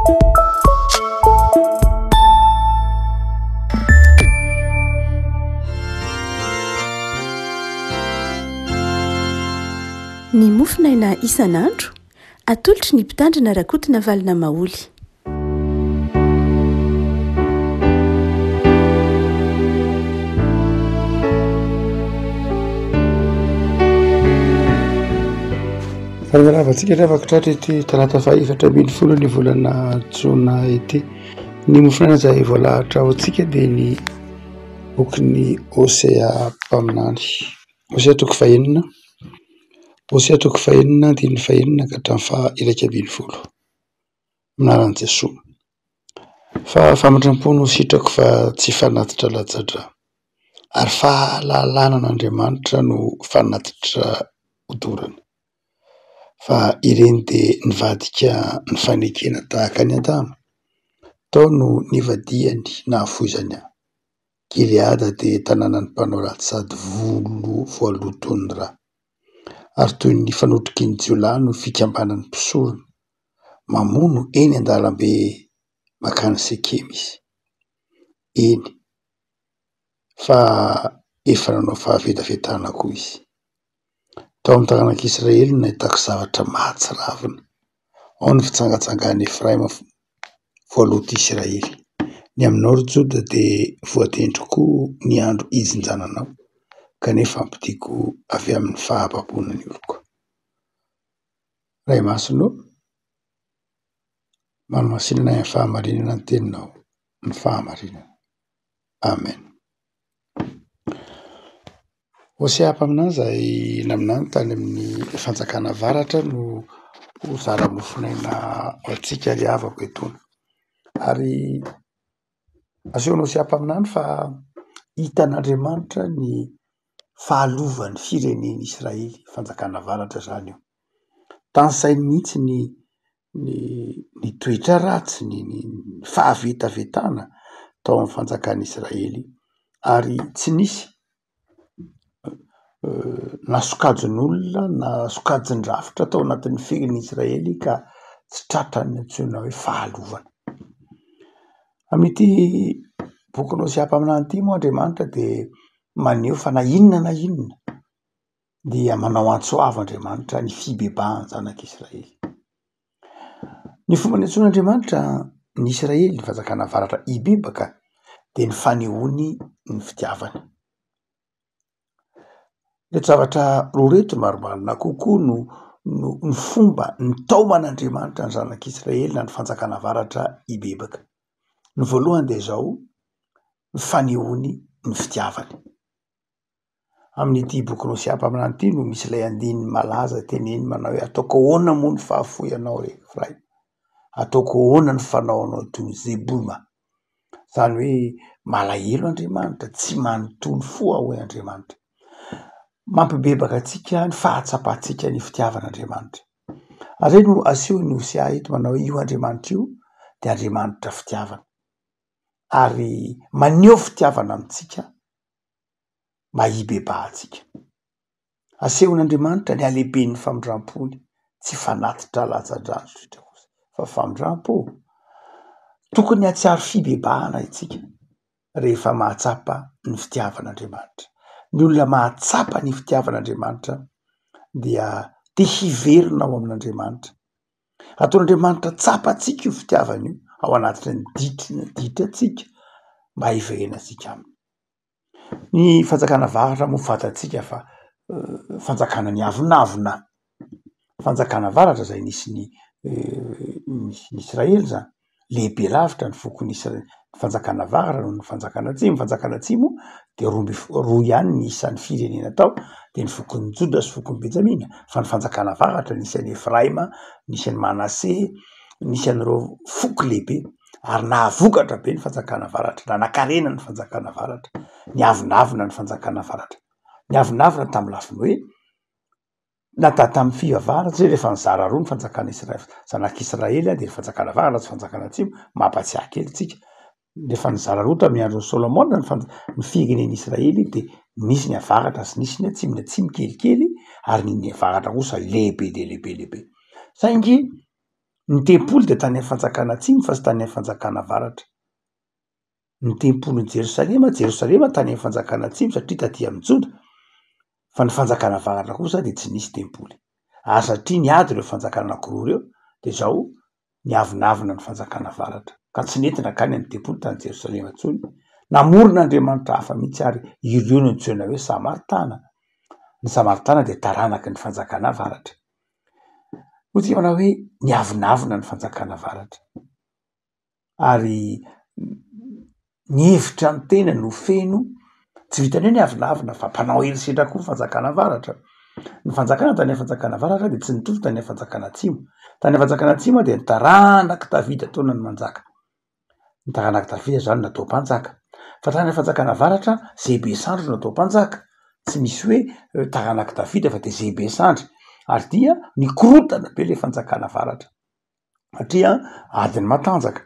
Ny mofonaina isan'andro, atolotry ny Mpitandrina Rakotonavalona Maholy. Fa miarahaba antsika ry havako tratra ity talata faha 14 ny volana jona ity. Ny mofonaina izay voalahatra ho antsika dia ny bokin'ny Hosea mpaminany. Hosea toko fahenina, Hosea toko fahenina andininy fahenina ka hatramin'ny faha 11. Amin'ny anaran'i Jesoa. Fa famindram-po no sitrako fa tsy fanatitra latsa-drà, ary fahalalana an'Andriamanitra no fanatitra hodorana. Fa ireny dia nivadika ny fanekena tahaka an'i Adama, tao no nivadihany nahafoizany ahy. Gileada dia tanànan'ny mpanao ratsy sady volo voaloton'ny rà, ary toy ny fanotriky ny jiolahy no fikambanan'ny mpisorona. Mamono eny an-dalambe mankany Sekema izy. Eny, fa efa nanao fahavetavetana koa izy. Tao amin'ny taranak'Israely no nahitako zavatra mahatsiravina. Ao ny fitsangatsangan'i Efraima voaloto Israely. Ny aminao ry Joda dia voatendry koa ny andro hijinjana anao, kanefa hampodiako avy amin'ny fahababoana ny oloko. Ray Masina ô, manomasina anay amin'ny fahamarinana ny teninao, ny fahamarinana. Amen. Hosea mpaminany izay naminany tany amin'ny fanjakana avaratra no ho zara mofonaina ho antsika ry havako etoana. Ary asehon'i Hosea mpaminany fa hitan'Andriamanitra ny fahalovan'ny firenen'Israely, fanjakana avaratra izany io. Tanisainy mihitsy ny ny ny toetra ratsy, ny ny fahavetavetana tao amin'ny fanjakan'Israely ary tsy nisy na sokajin'olona na sokajin-drafitra tao anatin'ny firenen'Israely ka tsy tratran'ny antsoina hoe fahalovana. Amin'ity bokin'i Hosea mpaminany ity moa Andriamanitra dia maneho fa na inona na inona dia manao antso avo Andriamanitra ny fibebahan'ny zanak'Israely. Ny fomba niantsoan'Andriamanitra ny Israely, ny fanjakana avaratra hibebaka dia ny fanehoany ny fitiavany. Ireto zavatra roa ireto marimarina kokoa no no ny fomba nitaoman'Andriamanitra ny zanak'Israely na ny fanjakana avaratra hibebaka. Ny voalohany dia izao, ny fanehoany ny fitiavany. Amin'ity bokin'i Hosea mpaminany ity no misy ilay andininy malaza teneniny manao hoe ataoko ahoana moa ny fahafoy anao ry Efraima? Ataoko ahoana ny fanao anao toy ny Zeboima? Izany hoe malahelo Andriamanitra, tsy manontolo fo aho hoy Andriamanitra. Mampibebaka antsika ny fahatsapantsika ny fitiavan'Andriamanitra. Ary izay no asehon'i Hosea eto manao hoe io Andriamanitra io dia Andriamanitra fitiavana ary maneho fitiavana amintsika mba hibebahantsika. Asehon'Andriamanitra ny halehiben'ny famindram-pony, tsy fanatitra latsa-drano sitra kosa fa famindram-po. Tokony hahatsiaro fibebahana isika rehefa mahatsapa ny fitiavan'Andriamanitra. Ny olona mahatsapa ny fitiavan'Andriamanitra dia te hiverina ao amin'Andriamanitra. Ataon'Andriamanitra tsapantsika io fitiavana io ao anatin'ny ditry ny ditrantsika mba hiverenantsika aminy. Ny fanjakana avaratra moa fantatsika fa fanjakana niavonavona, fanjakana avaratra zay nisy ny nisy ny Israely zany, lehibe lavitra ny fokon'ny Isra- fanjakana avaratra noho ny fanjakana atsimo, fanjakana atsimo de roa amby fo- roa ihany ny isan'ny firenena tao de ny fokon'i Joda sy fokon'i Benjamina, fa ny fanjakana avaratra nisy an'i Efraima, nisy an'i Manase, nisy an'ireo foko lehibe. ary nahavokatra be ny fanjakana avaratra, nanankarena ny fanjakana avaratra, niavonavona ny fanjakana avaratra, niavonavona tamin'ny lafiny hoe na da tamin'ny fivavahana satria rehefa nizara roa ny fanjakana Isra- zanak'Israely dia ny fanjakana avaratra sy fanjakana atsimo, mampatsiahy kely tsika, rehefa nizara roa tamin'ny andron'i Solomona ny fanja- ny firenen'Israely dia nisy ny avaratra sy nisy ny atsimo, ny atsimo kelikely ary ny avaratra kosa lehibe dia lehibe lehibe, saingy. Ny tempoly dia tany amin'ny fanjakana atsimo fa tsy tany amin'ny fanjakana avaratra. Ny tempolin'i Jerosalema, Jerosalema tany amin'ny fanjakana atsimo satria taty amin'i Joda, fa ny fanjakana avaratra kosa dia tsy nisy tempoly. Ary satria niady ireo fanjakana anankiroa ireo dia izao niavonavona ny fanjakana avaratra ka tsy nety nankany amin'ny tempoly tany Jerosalema intsony. Namorona andriamanitra hafa mihitsy ary ireo no antsoina hoe Samaritana. Ny Samaritana dia taranaky ny fanjakana avaratra. Hoy tsika manao hoe niavonavona ny fanjakana avaratra ary nihevitra ny tenany ho feno, tsy vitan'ny hoe niavonavona fa mpanao herisetra koa ny fanjakana avaratra. Ny fanjakana tany amin'ny fanjakana avaratra dia tsy nitovy tany amin'ny fanjakana atsimo. Tany amin'ny fanjakana atsimo dia ny taranak'i Davida taona no manjaka. Ny taranak'i Davida zany natao mpanjaka. Fa tany amin'ny fanjakana avaratra, ze be sandry no atao mpanjaka. Tsy misy hoe taranak'i Davida fa de ze be sandry. Ary dia nikorontana be le fanjakana avaratra. Satria adiny matanjaka.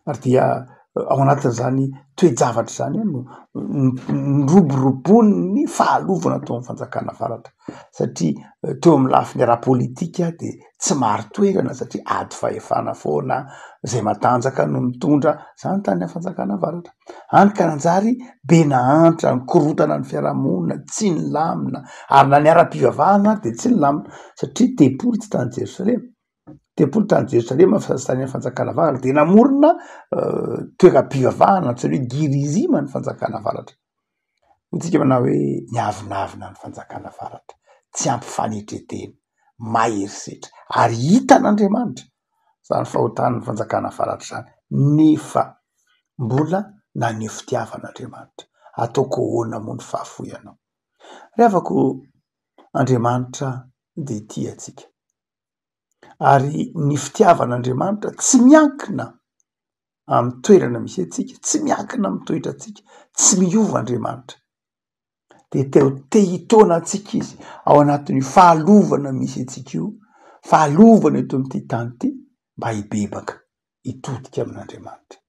Ary dia ao anatin'izany toe-javatra izany no niroboroboan'ny fahalovana tao amin'ny fanjakana avaratra. Satria teo amin'ny lafiny ara-pôlitika dia tsy marin-toerana satria ady fahefana foana, zay matanjaka no mitondra, zany tany amin'ny fanjakana avaratra. Hany ka nanjary be nahantra, nikorontana ny fiarahamonina, tsy nilamina ary na ny ara-pivavahana ary dia tsy nilamina satria tempoly tsy tany Jerosalema, tempoly tany Jerosalema fa tsy tany amin'ny fanjakana avaratra, dia namorona toeram-pivavahana antsoina hoe Girizima ny fanjakana avaratra. Hoy tsika manao hoe niavonavona ny fanjakana avaratra, tsy ampy fanetren-tena, mahery setra ary hitan'Andriamanitra izany fahotan'ny fanjakana avaratra izany nefa mbola naneho fitiavana Andriamanitra. Ataoko ahoana moa ny fahafoy anao? Ry havako, Andriamanitra dia tia antsika ary ny fitiavan'Andriamanitra tsy miankina amin'ny toerana misy antsika, tsy miankina amin'ny toetrantsika, tsy miova Andriamanitra. De te ho te hitaona antsika izy ao anatin'io fahalovana misy antsika io, fahalovana eto amin'ity tany ity mba hibebaka, hitodika amin'Andriamanitra.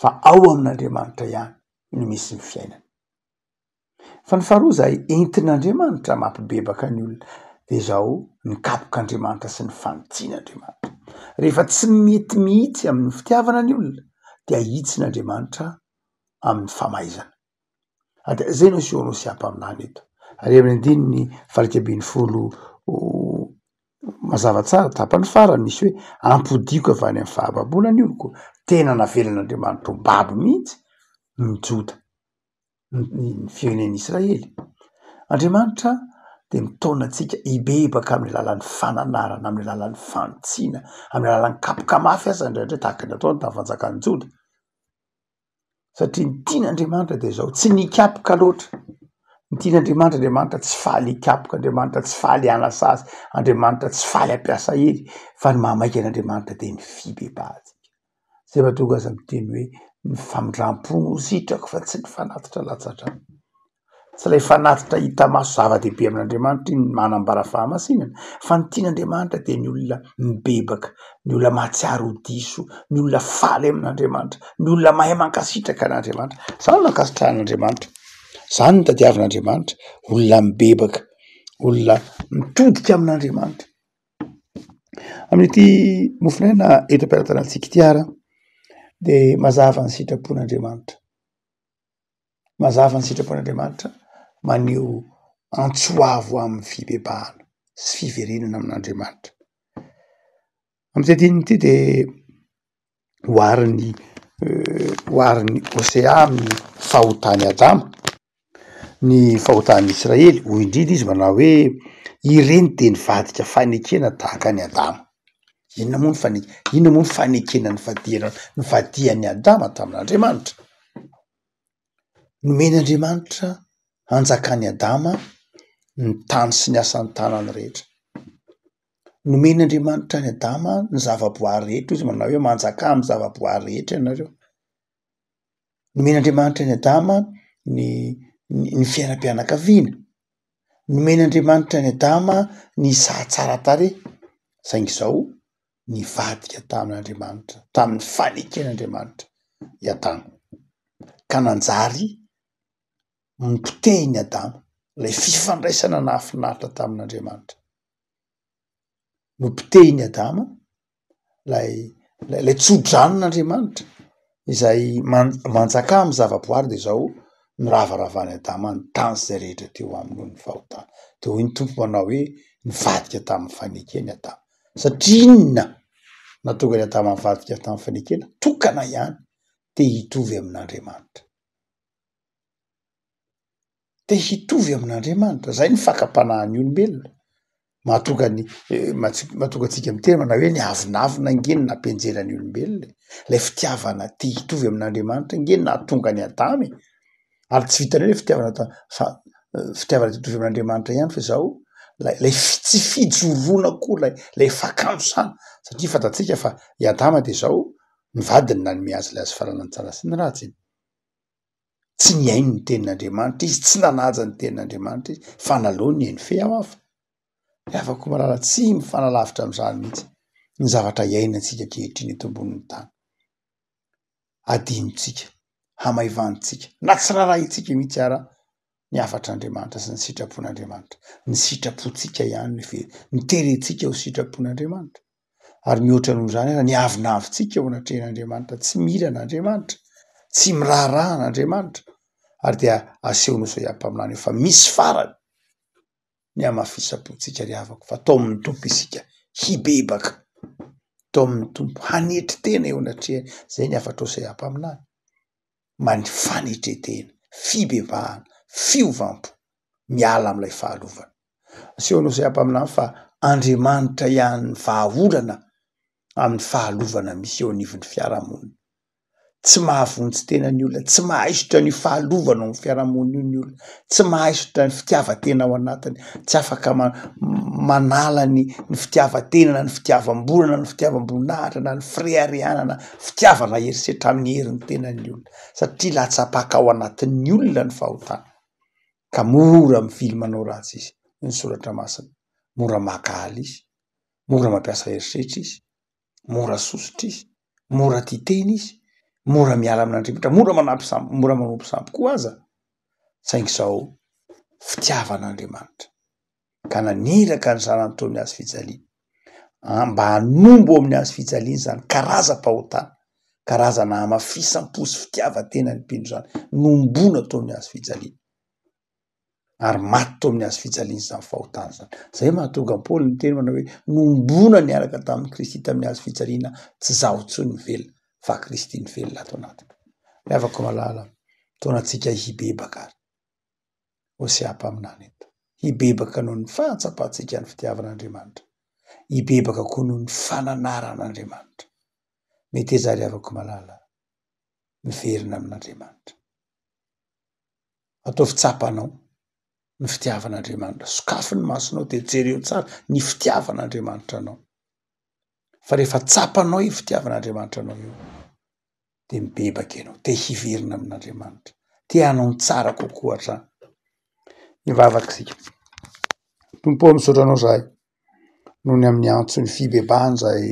Fa ao amin'Andriamanitra ihany no misy ny fiainana. Fa ny faharoa izay entin'Andriamanitra mampibebaka ny olona de izao, ny kapok'Andriamanitra sy ny fanitsian'Andriamanitra. Rehefa tsy mety mihitsy amin'ny fitiavana ny olona dia ahitsin'Andriamanitra amin'ny famaizana. Ary dia izay no asehon'i Hosea mpaminany eto. Ary amin'ny andininy faha 11 mazava tsara, tapany farany misy hoe ampodiako avy any amin'ny fahababoana ny oloko. Tena navelan'Andriamanitra ho babo mihitsy ny Joda. ny firenen'i Israely. Andriamanitra dia mitaona antsika hibebaka amin'ny alalan'ny fananarana, amin'ny alalan'ny fanitsiana, amin'ny alalan'ny kapoka mafy aza indraindray tahaka ny ataony tamin'ny fanjakan'i Joda. Satria ny tian'Andriamanitra dia izao, tsy ny hikapoka loatra, ny tian'Andriamanitra, Andriamanitra tsy faly hikapoka, Andriamanitra tsy faly hanasazy, Andriamanitra tsy faly hampiasa hery, fa ny mahamaika an'Andriamanitra dia ny fibebahantsika. Zay mahatonga azy miteny hoe ny famindram-po no sitrako fa tsy ny fanatitra latsa-drà. Tsy ilay fanatitra hita maso zava-dehibe amin'Andriamanitra iny manambara fahamasinana fa ny tian'Andriamanitra dia ny olona mibebaka, ny olona mahatsiaro ho diso, ny olona faly amin'Andriamanitra, ny olona mahay mankasitraka an'Andriamanitra. Zany no ankasitrahan'Andriamanitra, zany no tadiavin'Andriamanitra, olona mibebaka, olona mitodika amin'Andriamanitra. Amin'ity mofonaina eto am-pelatanantsika ity ary de mazava ny sitrapon'Andriamanitra, mazava ny sitrapon'Andriamanitra maneho antso avo amin'ny fibebahana sy fiverenana amin'Andriamanitra. Amin'ity andininy ity de oharin'ny oharin'i Hosea amin'ny fahotan'i Adama, ny fahotan'ny Israely, hoy indrindra izy manao hoe ireny dia nivadika fanekena tahaka an'i Adama. Inona moa ny fane- inona moa ny fanekena nivadihana nivadihan'i Adama tamin'Andriamanitra? Nomen'Andriamanitra hanjakan'i Adama ny tany sy ny asan'ny tanany rehetra. Nomen'Andriamanitra an'i Adama ny zavaboary rehetra hoy izy manao hoe manjakà amin'ny zavaboary rehetra ianareo. Nomen'Andriamanitra an'i Adama ny ny fiainam-pianakaviana. Nomen'Andriamanitra an'i Adama ny saha tsara tarehy saingy izao nivadika tamin'Andriamanitra, tamin'ny faneken'Andriamanitra i Adama ka nanjary nopotehiny Adama, ilay fifandraisana nahafinaritra tamin'Andriamanitra. Nopotehiny Adama. Ilay ilay tso-dranon'Andriamanitra izay manjaka amin'ny zavaboary de zao, noravaravan'i Adama ny tany sy izay rehetra teo aminy noho ny fahotana. De hoy ny Tompo manao hoe nivadika tamin'ny fanekeny Adama. Satria inona nahatonga an'i Adama nivadika tamin'ny fanekena? Tokana ihany, te hitovy amin'Andriamanitra. Te hitovy amin'Andriamanitra, zay ny fakam-panahin'ny olombelona, mahatonga ny mahatonga antsika miteny manao hoe ny avonavona ange no nampianjera ny olombelona e, lay fitiavana te hitovy amin'Andriamanitra ange no nahatonga an'i Adama e, ary tsy vitan'ny hoe fitiavana ta- fa fitiavana te hitovy amin'Andriamanitra ihany fa izao lay lay tsy fijoroana koa lay lay fakam-pisana satria fantatsika fa i Adama de zao ny vadiny nanome azy ilay hazo fahalalana ny tsara sy ny ratsy. Tsy nihaino ny tenin'Andriamanitra izy, tsy nanaja ny tenin'Andriamanitra izy, fa naleony nihaino fe aho hafa. Ry havako malala, tsy mifanalavitra amin'izany mihitsy ny zavatra iainantsika ankehitriny eto ambonin'ny tany. Adinontsika, hamaivanintsika, na tsy rarahintsika mihitsy ara ny hafatr'Andriamanitra sy ny sitrapon'Andriamanitra. Ny sitrapontsika ihany no heverina, ny terentsika ho sitrapon'Andriamanitra. Ary mihoatra noho izany ara, ny avonavontsika eo anatrehan'Andriamanitra, tsy mila an'Andriamanitra, tsy miraharaha an'Andriamanitra, ary dia asehon'i Hosea mpaminany eo fa misy farany ny hamafisam-pontsika ry havako, fa taomin'ny Tompo isika hibebaka, taomin'ny Tompo hanetry tena eo anatrehany, zay ny hafatr'i Hosea mpaminany, mba ny fanetren-tena, fibebahana, fiovam-po, miala amin'ilay fahalovana. Asehon'i Hosea mpaminany fa Andriamanitra ihany ny vahaolana amin'ny fahalovana misy eo anivon'ny fiarahamonina. Tsy mahavonjy tena ny olona, tsy mahaisotra ny fahalovana ao amin'ny fiarahamonina io ny olona, tsy mahaisotra ny fitiavan-tena ao anatiny, tsy afaka manala ny ny fitiavan-tena na ny fitiavam-bola na ny fitiavam-boninahitra na ny fireharehana na fitiavana herisetra amin'ny herin'ny tenan'ny olona satria latsa-paka ao anatin'ny olona ny fahotana. ka mora mivily manao ratsy izy, hoy ny soratra masina, mora mankahala izy, mora mampiasa herisetra izy, mora sosotra izy, mora tia tena izy, mora miala amin'Andriamanitra, mora manampy sampy, mora manompo sampy koa aza, saingy izao fitiavan'Andriamanitra ka naniraka ny zanany teo amin'ny hazo fijaliana, mba hanombo eo amin'ny hazo fijaliana izany karazam-pahotana, karazana hamafisam-po sy fitiavan-tena ny mpino izany, nohomboana teo amin'ny hazo fijaliana, ary maty teo amin'ny hazo fijaliana izany fahotana izany. Izay mahatonga an'i Paoly niteny manao hoe nohomboana niaraka tamin'i Kristy tamin'ny hazo fijaliana, tsy izaho intsony no velona fa Kristy no velona ato anatiko. Ry havako malala, taona antsika hibebaka ary. Hosea mpaminany eto. Hibebaka noho ny fahatsapantsika ny fitiavan'Andriamanitra. Hibebaka koa noho ny fananaran'Andriamanitra. Meteza ry havako malala, miverina amin'Andriamanitra. Ataovy tsapanao ny fitiavan'Andriamanitra. Sokafy ny masonao dia jereo tsara ny fitiavan'Andriamanitra anao. Fa rehefa tsapanao io fitiavan'Andriamanitra anao io, de mibebaka ianao, te hiverina amin'Andriamanitra, te hanao ny tsara kokoa hatrany. Hivavaka isika. Tompo ô, misaotra anao zahay noho ny amin'ny antson'ny fibebahana izay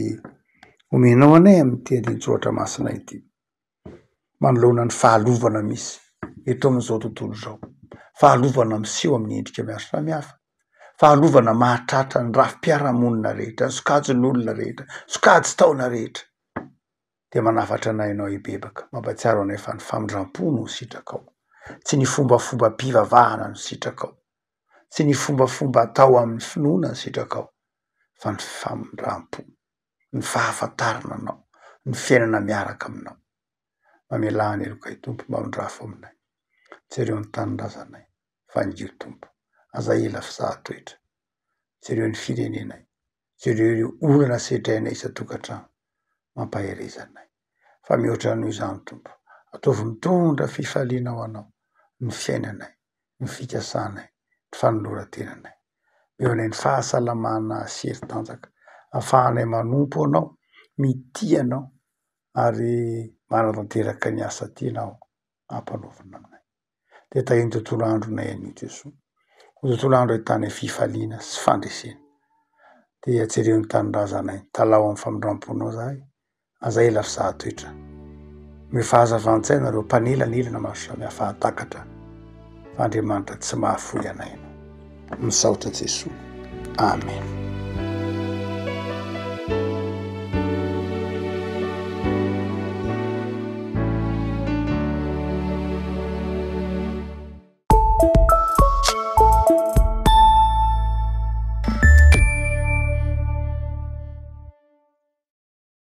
omenao anay amin'ity andinin-tsoratra masina ity. Manoloana ny fahalovana misy eto amin'izao tontolo izao, fahalovana miseho amin'ny endrika maro samihafa, fahalovana mahatratra ny rafi-piarahamonina rehetra, ny sokajin'olona rehetra, sokajin-taona rehetra. dia manafatra anay ianao hibebaka, mampahatsiaro anay fa ny famindram-po no sitrakao, tsy ny fombafombam-pivavahana no sitrakao, tsy ny fombafomba atao amin'ny finoana no sitrakao, fa ny famindram-po, ny fahafantarana anao, ny fiainana miaraka aminao. Mamelà ny helokay Tompo mba hamindrafo aminay. Jereo ny tanindrazanay, vangio Tompo, aza ela fizaha toetra. Jereo ny firenenay, Jereo ireo olana sedrainay isan-tokantrano, mampahereza anay. Fa mihoatra noho izany Tompo, ataovy mitondra fifaliana ho Anao ny fiainanay, ny fikasanay, ny fanoloran-tenanay. Omeo anay ny fahasalamana sy hery tanjaka, ahafahanay manompo Anao, mitia Anao, ary manatanteraka ny asa tianao ampanaovina aminay. Dia tahian'ny tontolo andronay anio Jesoa. Ho tontolo andro ahitanay fifaliana sy fandresena. Dia jereo ny tanindrazanay, talao amin'ny famindram-ponao zahay, aza ela fizaha toetra. Omeo fahazavan-tsaina ireo mpanelanelana maro samihafa hahatakatra fa Andriamanitra tsy mahafoy anay ianao. Misaotra Jesoa. Amen.